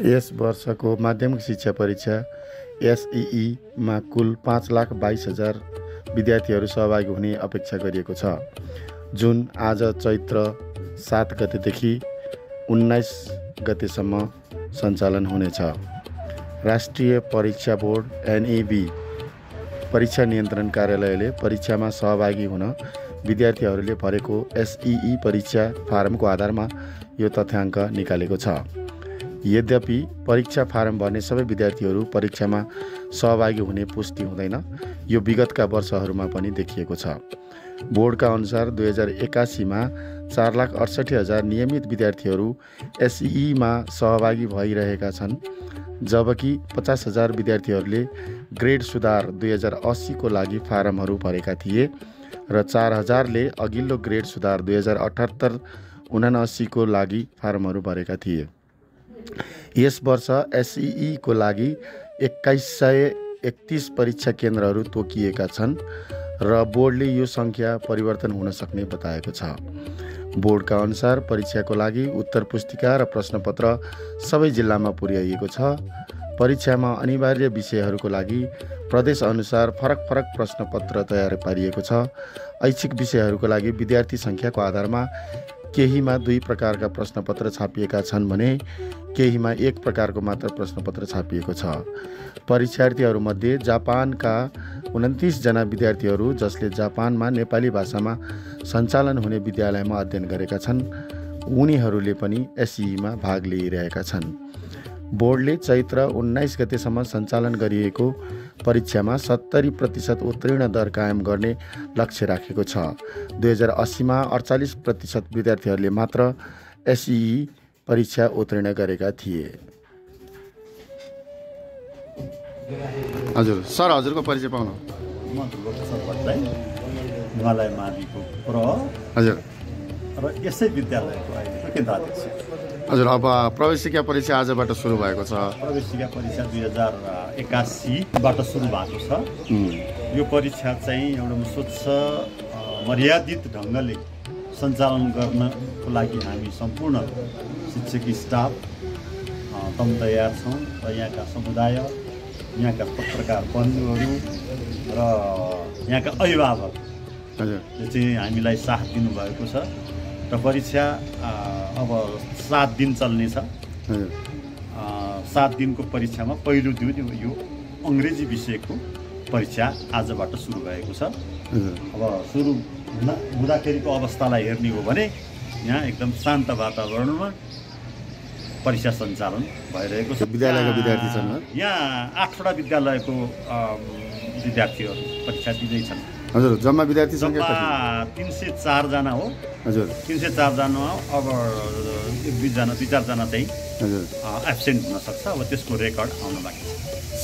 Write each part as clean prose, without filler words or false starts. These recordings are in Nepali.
यस वर्षको माध्यमिक शिक्षा परीक्षा एसईईमा कुल 5,22,000 विद्यार्थीहरू सहभागी हुने अपेक्षा गरिएको छ, जुन आज चैत्र 7 गतेदेखि 19 गतेसम्म सञ्चालन हुनेछ। राष्ट्रिय परीक्षा बोर्ड एनईबी परीक्षा नियन्त्रण कार्यालयले परीक्षामा सहभागी हुन विद्यार्थीहरूले भरेको एसईई परीक्षा फारमको आधारमा यो तथ्याङ्क निकालेको छ। यद्यपि परीक्षा फारम भर्ने सबै विद्यार्थीहरू परीक्षामा सहभागी हुने पुष्टि हुँदैन। यो विगतका वर्षहरूमा पनि देखिएको छ। बोर्डका अनुसार 2081मा 4,68,000 नियमित विद्यार्थीहरू एसईईमा सहभागी भइरहेका छन्, जबकि 50,000 विद्यार्थीहरूले ग्रेड सुधार 2080 को लागि फारमहरू भरेका थिए र 4,000ले अघिल्लो ग्रेड सुधार 2078-79 को लागि फारमहरू भरेका थिए। यस वर्ष एसईई को लागि 2131 परीक्षा केन्द्रहरू तोकिएका छन् र बोर्डले यो सङ्ख्या परिवर्तन हुन सक्ने बताएको छ। बोर्डका अनुसार परीक्षाको लागि उत्तर पुस्तिका र प्रश्नपत्र सबै जिल्लामा पुर्याइएको छ। परीक्षामा अनिवार्य विषयहरूको लागि प्रदेश अनुसार फरक फरक प्रश्नपत्र तयार पारिएको छ। ऐच्छिक विषयहरूको लागि विद्यार्थी सङ्ख्याको आधारमा केहीमा 2 प्रकारका प्रश्नपत्र छापिएका छन् भने केहीमा 1 प्रकारको मात्र प्रश्नपत्र छापिएको छ। परीक्षार्थीहरूमध्ये जापानका 29 जना विद्यार्थीहरू, जसले जापानमा नेपाली भाषामा सञ्चालन हुने विद्यालयमा अध्ययन गरेका छन्, उनीहरूले पनि एसईईमा भाग लिइरहेका छन्। बोर्डले चैत्र 19 गतेसम्म सञ्चालन गरिएको परीक्षामा 70% उत्तीर्ण दर कायम गर्ने लक्ष्य राखेको छ। 2080मा 48% विद्यार्थीहरूले मात्र एसईई परीक्षा उत्तीर्ण गरेका थिए। हजुर सर, हजुरको परिचय पाउनु। म ध्रुवप्रसाद भट्टराई, हिमालय माविको प्र हजुर र यसै विद्यालयको अहिलेको केन्द्राध्यक्ष। हजुर, अब प्रवेशिका परीक्षा आजबाट सुरु भएको छ। प्रवेशिका परीक्षा 2081बाट सुरु भएको छ। यो परीक्षा चाहिँ एउटा स्वच्छ मर्यादित ढङ्गले सञ्चालन गर्नको लागि हामी सम्पूर्ण शिक्षक स्टाफ तम तयार छौँ र यहाँका समुदाय, यहाँका पत्रकार बन्धुहरू र यहाँका अभिभावकले चाहिँ हामीलाई साथ दिनुभएको छ र परीक्षा अब 7 दिन चल्नेछ। 7 दिनको परीक्षामा पहिलो दिन यो अङ्ग्रेजी विषयको परीक्षा आजबाट सुरु भएको छ। अब सुरु हुँदाखेरिको अवस्थालाई हेर्ने हो भने यहाँ एकदम शान्त वातावरणमा परीक्षा सञ्चालन भइरहेको छ। विद्यालयका विद्यार्थी छन् यहाँ 8वटा विद्यालयको विद्यार्थीहरू परीक्षा दिँदैछन्। हजुर, जम्मा विद्यार्थी सङ्ख्या 304 जना हो। हजुर, 304 जनामा अब 2-4 जना चाहिँ हजुर एब्सेन्ट हुन सक्छ। अब त्यसको रेकर्ड आउन बाँकी छ।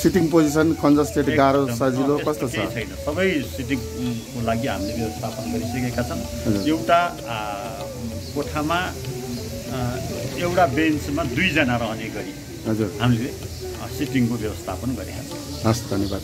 सिटिङ पोजिसन कन्जस्टेड, गाह्रो, सजिलो कस्तो छ? छैन, सबै सिटिङको लागि हामीले व्यवस्थापन गरिसकेका छन्। एउटा कोठामा एउटा बेन्चमा 2 जना रहने गरी हजुर हामीले सिटिङको व्यवस्थापन गरेका छौँ। हस्, धन्यवाद।